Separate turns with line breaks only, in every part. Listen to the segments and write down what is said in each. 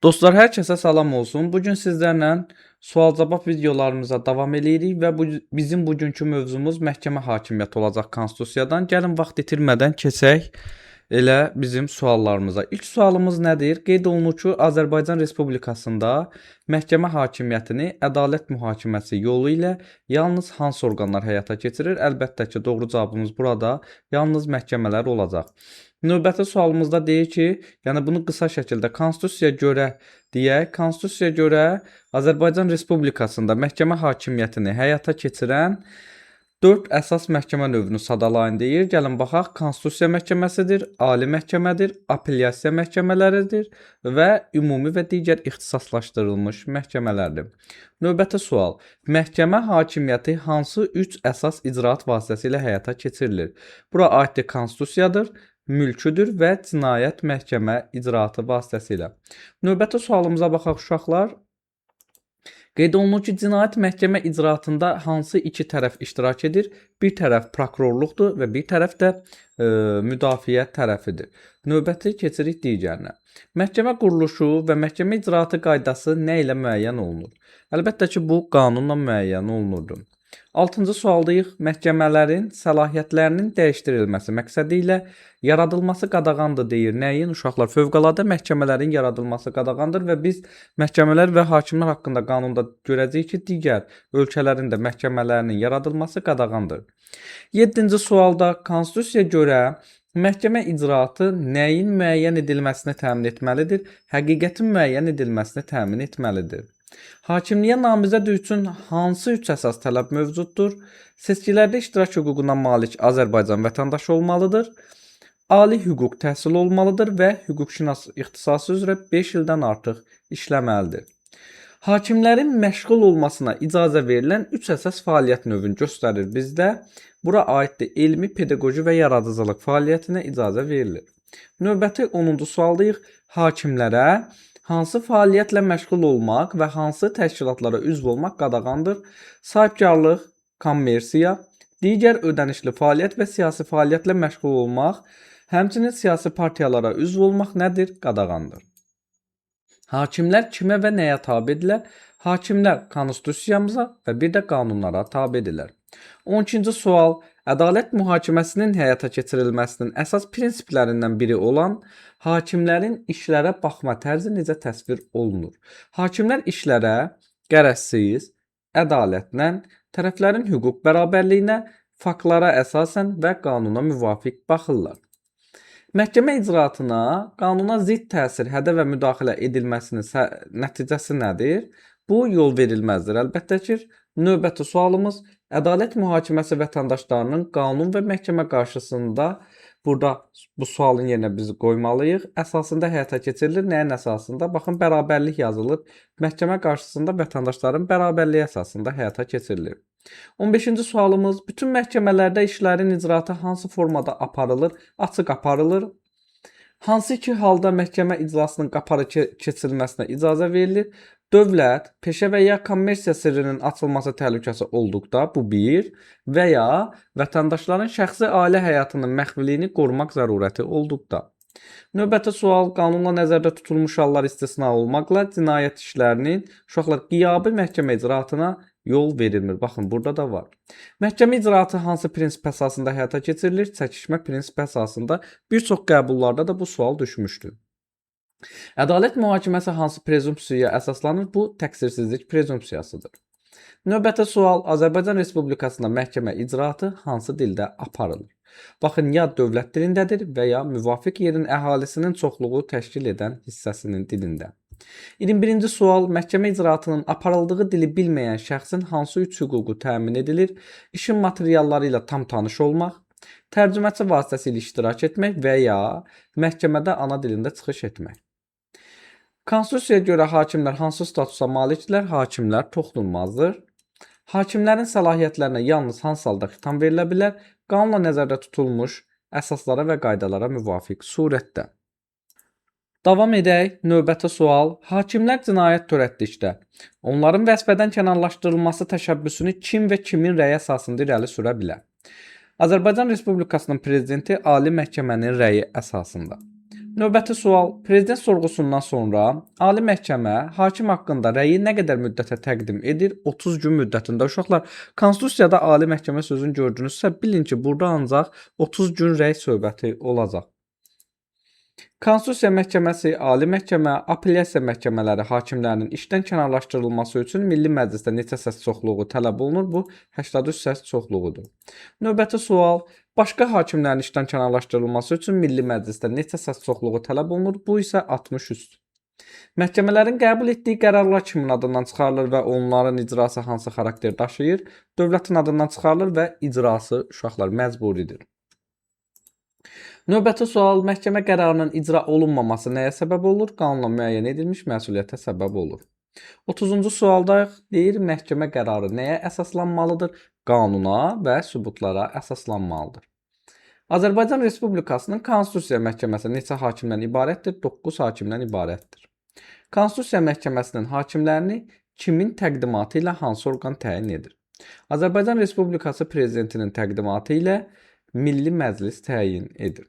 Dostlar, hər kəsə salam olsun. Bu gün sizlərlə sual-cavab videolarımıza davam eləyirik və bu bizim bugünkü mövzumuz məhkəmə hakimiyyəti olacaq konstitusiyadan. Gəlin vaxt itirmədən keçək elə bizim suallarımıza. İlk sualımız nədir? Qeyd olunur ki, Azərbaycan Respublikasında məhkəmə hakimiyyətini ədalət mühakiməsi yolu ilə yalnız hansı orqanlar həyata keçirir? Əlbəttə ki, doğru cavabımız burada yalnız məhkəmələr olacaq. Növbəti sualımızda deyir ki, yəni bunu qısa şəkildə konstitusiyaya görə deyək, konstitusiyaya görə Azərbaycan Respublikasında məhkəmə hakimiyyətini həyata keçirən 4 əsas məhkəmə növünü sadalayın deyir. Gəlin baxaq. Konstitusiya Məhkəməsidir, Ali Məhkəmədir, Apellyasiya məhkəmələridir və ümumi və digər ixtisaslaşdırılmış məhkəmələrdir. Növbəti sual. Məhkəmə hakimiyyəti hansı 3 əsas icraat vasitəsilə həyata keçirilir? Bura aiddir konstitusiyadır, mülküdür və cinayət məhkəmə icraatı vasitəsilə. Növbəti sualımıza baxaq uşaqlar. Qeyd olunur ki, cinayət məhkəmə icraatında hansı iki tərəf iştirak edir? Bir tərəf prokurorluqdur və bir tərəf də müdafiə tərəfidir. Növbəti keçirik digərinə. Məhkəmə quruluşu və məhkəmə icraatı qaydası nə ilə müəyyən olunur? Əlbəttə ki, bu qanunla müəyyən olunurdu. 6-cı sualdayıq. Məhkəmələrin səlahiyyətlərinin dəyişdirilməsi məqsədi ilə yaradılması qadağandır deyir. Nəyin? Uşaqlar, fövqəladə məhkəmələrin yaradılması qadağandır və biz məhkəmələr və hakimlər haqqında qanunda görəcəyik ki, digər ölkələrin də məhkəmələrinin yaradılması qadağandır. 7-ci sualda konstitusiyaya görə məhkəmə icraatı nəyin müəyyən edilməsini təmin etməlidir? Həqiqətin müəyyən edilməsini təmin etməlidir. Hakimliyə namizəd üçün hansı üç əsas tələb mövcuddur? Seçkilərdə iştirak hüququna malik Azərbaycan vətəndaşı olmalıdır. Ali hüquq təhsili olmalıdır və hüquqşünas ixtisası üzrə 5 ildən artıq işləməlidir. Hakimlərin məşğul olmasına icazə verilən 3 əsas fəaliyyət növünü göstərir bizdə. Bura aiddir elmi, pedaqoji və yaradıcılıq fəaliyyətinə icazə verilir. Növbəti 10-cu sualdayıq. Hakimlərə hansı fəaliyyətlə məşğul olmaq və hansı təşkilatlara üzv olmaq qadağandır? Sahibkarlıq, kommersiya, digər ödənişli fəaliyyət və siyasi fəaliyyətlə məşğul olmaq, həmçinin siyasi partiyalara üzv olmaq nədir? Qadağandır. Hakimlər kimə və nəyə tabedirlər? Hakimlər konstitusiyamıza və bir də qanunlara tabedirlər. 12-ci sual. Ədalət mühakiməsinin həyata keçirilməsinin əsas prinsiplərindən biri olan hakimlərin işlərə baxma tərzi necə təsvir olunur? Hakimlər işlərə qərəzsiz, ədalətlə, tərəflərin hüquq bərabərliyinə, faktlara əsasən və qanuna müvafiq baxırlar. Məhkəmə icraatına qanuna zidd təsir, hədə və müdaxilə edilməsinin nəticəsi nədir? Bu yol verilməzdir. Əlbəttə ki, növbəti sualımız ədalət mühakiməsi vətəndaşlarının qanun və məhkəmə qarşısında burada bu sualın yerinə biz qoymalıyıq. Əsasında həyata keçirilir. Nəyin əsasında? Baxın, bərabərlik yazılıb. Məhkəmə qarşısında vətəndaşların bərabərliyi əsasında həyata keçirilir. 15-ci sualımız bütün məhkəmələrdə işlərin icraatı hansı formada aparılır? Açıq aparılır. Hansı ki halda məhkəmə iclasının qapalı keçirilməsinə icazə verilir? Dövlət, peşə və ya kommersiya sirrinin açılması təhlükəsi olduqda bu bir və ya vətəndaşların şəxsi ailə həyatının məxfiliyini qorumaq zərurəti olduqda. Növbəti sual qanunla nəzərdə tutulmuş hallar istisna olmaqla cinayət işlərinin uşaqlar qiyabi məhkəmə icraatına yol verilmir. Baxın, burada da var. Məhkəmə icraatı hansı prinsip əsasında həyata keçirilir? Çəkişmə prinsipi əsasında bir çox qəbullarda da bu sual düşmüşdü. Ədalət mühakiməsi hansı prezumpsiyaya əsaslanır? Bu təqsirsizlik prezumpsiyasıdır. Növbəti sual Azərbaycan Respublikasında məhkəmə icraatı hansı dildə aparılır? Baxın, ya dövlət dilindədir və ya müvafiq yerin əhalisinin çoxluğu təşkil edən hissəsinin dilində. 21-ci sual məhkəmə icraatının aparıldığı dili bilməyən şəxsin hansı üç hüququ təmin edilir? İşin materialları ilə tam tanış olmaq, tərcüməçi vasitəsilə iştirak etmək və ya məhkəmədə ana dilində çıxış etmək. Konstitusiyaya görə hakimlər hansı statusa malikdirlər? Hakimlər toxunulmazdır. Hakimlərin səlahiyyətlərinə yalnız hansı halda xitam verilə bilər? Qanunla nəzərdə tutulmuş əsaslara və qaydalara müvafiq surətdə. Davam edək. Növbəti sual. Hakimlər cinayət törətdikdə onların vəzifədən kənarlaşdırılması təşəbbüsünü kim və kimin rəyi əsasında irəli sürə bilər? Azərbaycan Respublikasının prezidenti Ali Məhkəmənin rəyi əsasında. Növbəti sual: Prezident sorğusundan sonra Ali Məhkəmə hakim haqqında rəyi nə qədər müddətə təqdim edir? 30 gün müddətində. Uşaqlar, Konstitusiyada Ali Məhkəmə sözünü gördünüzsə, bilin ki, burada ancaq 30 gün rəy söhbəti olacaq. Konstitusiya Məhkəməsi, Ali Məhkəmə, Apellyasiya məhkəmələri hakimlərinin işdən kənarlaşdırılması üçün Milli Məclisdə neçə səs çoxluğu tələb olunur? Bu 83 səs çoxluğudur. Növbəti sual: Başqa hakimlərin işdən kənarlaşdırılması üçün Milli Məclisdə neçə səs çoxluğu tələb olunur? Bu isə 63. Məhkəmələrin qəbul etdiyi qərarlar kimin adından çıxarılır və onların icrası hansı xarakter daşıyır? Dövlətin adından çıxarılır və icrası uşaqlar məcburidir. Növbəti sual: Məhkəmə qərarının icra olunmaması nəyə səbəb olur? Qanunla müəyyən edilmiş məsuliyyətə səbəb olur. 30-cu sualdayıq. Deyir, məhkəmə qərarı nəyə əsaslanmalıdır? Qanuna və sübutlara əsaslanmalıdır. Azərbaycan Respublikasının Konstitusiya Məhkəməsi neçə hakimdən ibarətdir? 9 hakimdən ibarətdir. Konstitusiya Məhkəməsinin hakimlərini kimin təqdimatı ilə hansı orqan təyin edir? Azərbaycan Respublikası Prezidentinin təqdimatı ilə Milli Məclis təyin edir.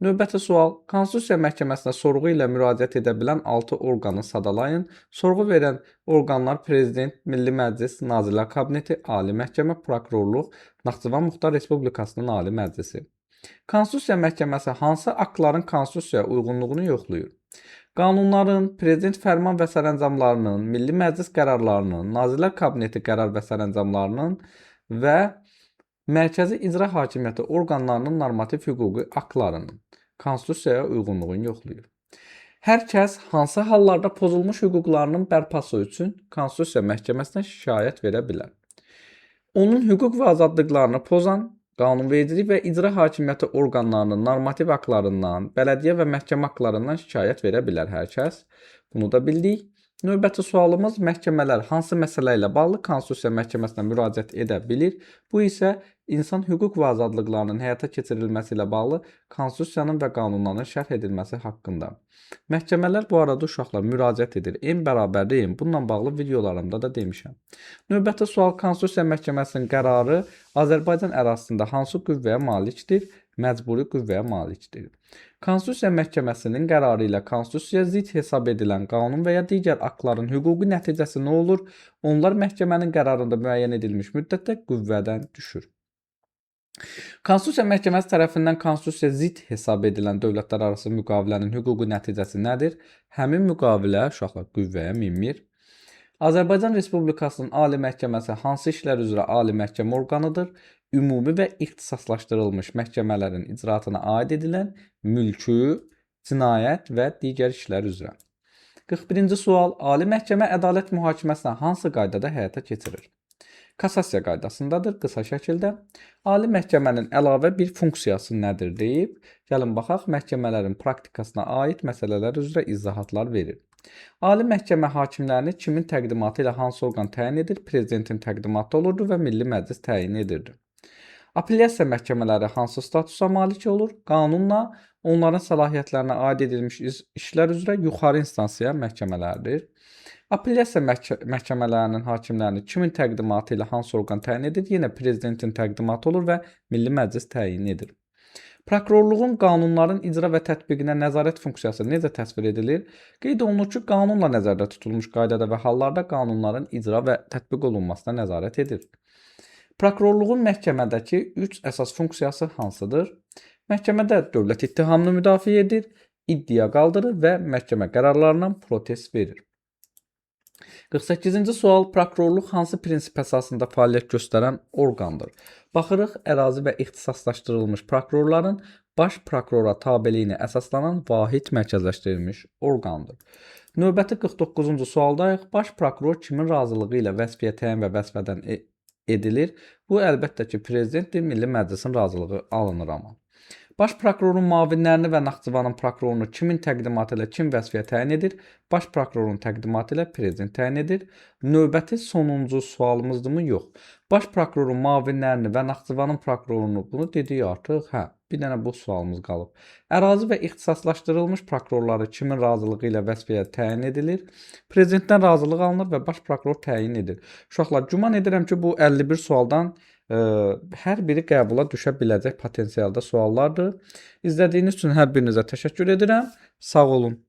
Növbəti sual: Konstitusiya Məhkəməsinə sorğu ilə müraciət edə bilən 6 orqanı sadalayın. Sorğu verən orqanlar Prezident, Milli Məclis, Nazirlər Kabineti, Ali Məhkəmə, Prokurorluq, Naxçıvan Muxtar Respublikasının Ali Məclisi. Konstitusiya Məhkəməsi hansı aktların konstitusiyaya uyğunluğunu yoxlayır? Qanunların, Prezident fərman və sərəncamlarının, Milli Məclis qərarlarının, Nazirlər Kabineti qərar və sərəncamlarının və Mərkəzi icra hakimiyyəti orqanlarının normativ hüquqi aktlarının konstitusiyaya uyğunluğunu yoxlayır. Hər kəs hansı hallarda pozulmuş hüquqlarının bərpası üçün Konstitusiya Məhkəməsinə şikayət verə bilər? Onun hüquq və azadlıqlarını pozan, qanunvericilik və icra hakimiyyəti orqanlarının normativ aktlarından, bələdiyyə və məhkəmə aktlarından şikayət verə bilər hər kəs. Bunu da bildik. Növbəti sualımız: məhkəmələr hansı məsələ ilə bağlı Konstitusiya Məhkəməsinə müraciət edə bilir? Bu isə insan hüquq və azadlıqlarının həyata keçirilməsi ilə bağlı konstitusiyanın və qanunların şərh edilməsi haqqında. Məhkəmələr bu arada uşaqlar müraciət edir. M bərabərdir M. Bununla bağlı videolarımda da demişəm. Növbəti sual: Konstitusiya Məhkəməsinin qərarı Azərbaycan ərazisində hansı qüvvəyə malikdir? Məcburi qüvvəyə malikdir. Konstitusiya Məhkəməsinin qərarı ilə konstitusiyaya zidd hesab edilən qanun və ya digər aktların hüquqi nəticəsi nə olur? Onlar məhkəmənin qərarında müəyyən edilmiş müddətdə qüvvədən düşür. Konstitusiya Məhkəməsi tərəfindən konstitusiyaya zidd hesab edilən dövlətlərarası müqavilənin hüquqi nəticəsi nədir? Həmin müqavilə uşaqlar qüvvəyə minmir. Azərbaycan Respublikasının Ali Məhkəməsi hansı işlər üzrə ali məhkəmə orqanıdır? Ümumi və ixtisaslaşdırılmış məhkəmələrin icraatına aid edilən mülki, cinayət və digər işlər üzrə. 41-ci sual: Ali Məhkəmə ədalət mühakiməsini hansı qaydada həyata keçirir? Kassasiya qaydasındadır qısa şəkildə. Ali Məhkəmənin əlavə bir funksiyası nədir deyib. Gəlin baxaq, məhkəmələrin praktikasına aid məsələlər üzrə izahatlar verir. Ali Məhkəmə hakimlərini kimin təqdimatı ilə hansı orqan təyin edir? Prezidentin təqdimatı olurdu və Milli Məclis təyin edirdi. Apellyasiya məhkəmələri hansı statusa malik olur? Qanunla onların səlahiyyətlərinə aid edilmiş işlər üzrə yuxarı instansiya məhkəmələridir. Apellyasiya məhkəmələrinin hakimlərini kimin təqdimatı ilə hansı orqan təyin edir? Yenə prezidentin təqdimatı olur və Milli Məclis təyin edir. Prokurorluğun qanunların icra və tətbiqinə nəzarət funksiyası necə təsvir edilir? Qeyd olunur ki, qanunla nəzərdə tutulmuş qaydada və hallarda qanunların icra və tətbiq olunmasına nəzarət edir. Prokurorluğun məhkəmədəki 3 əsas funksiyası hansıdır? Məhkəmədə dövlət ittihamını müdafiə edir, iddia qaldırır və məhkəmə qərarlarına protest verir. 48-ci sual: Prokurorluq hansı prinsip əsasında fəaliyyət göstərən orqandır? Baxırıq, ərazi və ixtisaslaşdırılmış prokurorların baş prokurora tabeliyinə əsaslanan vahid mərkəzləşdirilmiş orqandır. Növbəti 49-cu sualdayıq. Baş prokuror kimin razılığı ilə vəzifəyə təyin və vəzifədən edilir? Bu əlbəttə ki, prezidentdir, Milli Məclisin razılığı alınır amma. Baş prokurorun müavinlərini və Naxçıvanın prokurorunu kimin təqdimatı ilə kim vəzifəyə təyin edir? Baş prokurorun təqdimatı ilə prezident təyin edir. Növbəti sonuncu sualımızdırmı? Yox. Baş prokurorun müavinlərini və Naxçıvanın prokurorunu bunu dedik artıq. Hə, bir dənə bu sualımız qalıb. Ərazi və ixtisaslaşdırılmış prokurorları kimin razılığı ilə vəzifəyə təyin edilir? Prezidentdən razılıq alınır və baş prokuror təyin edir. Uşaqlar, güman edirəm ki, bu 51 sualdan Hər biri qəbula düşə biləcək potensialda suallardır. İzlədiyiniz üçün hər birinizə təşəkkür edirəm. Sağ olun.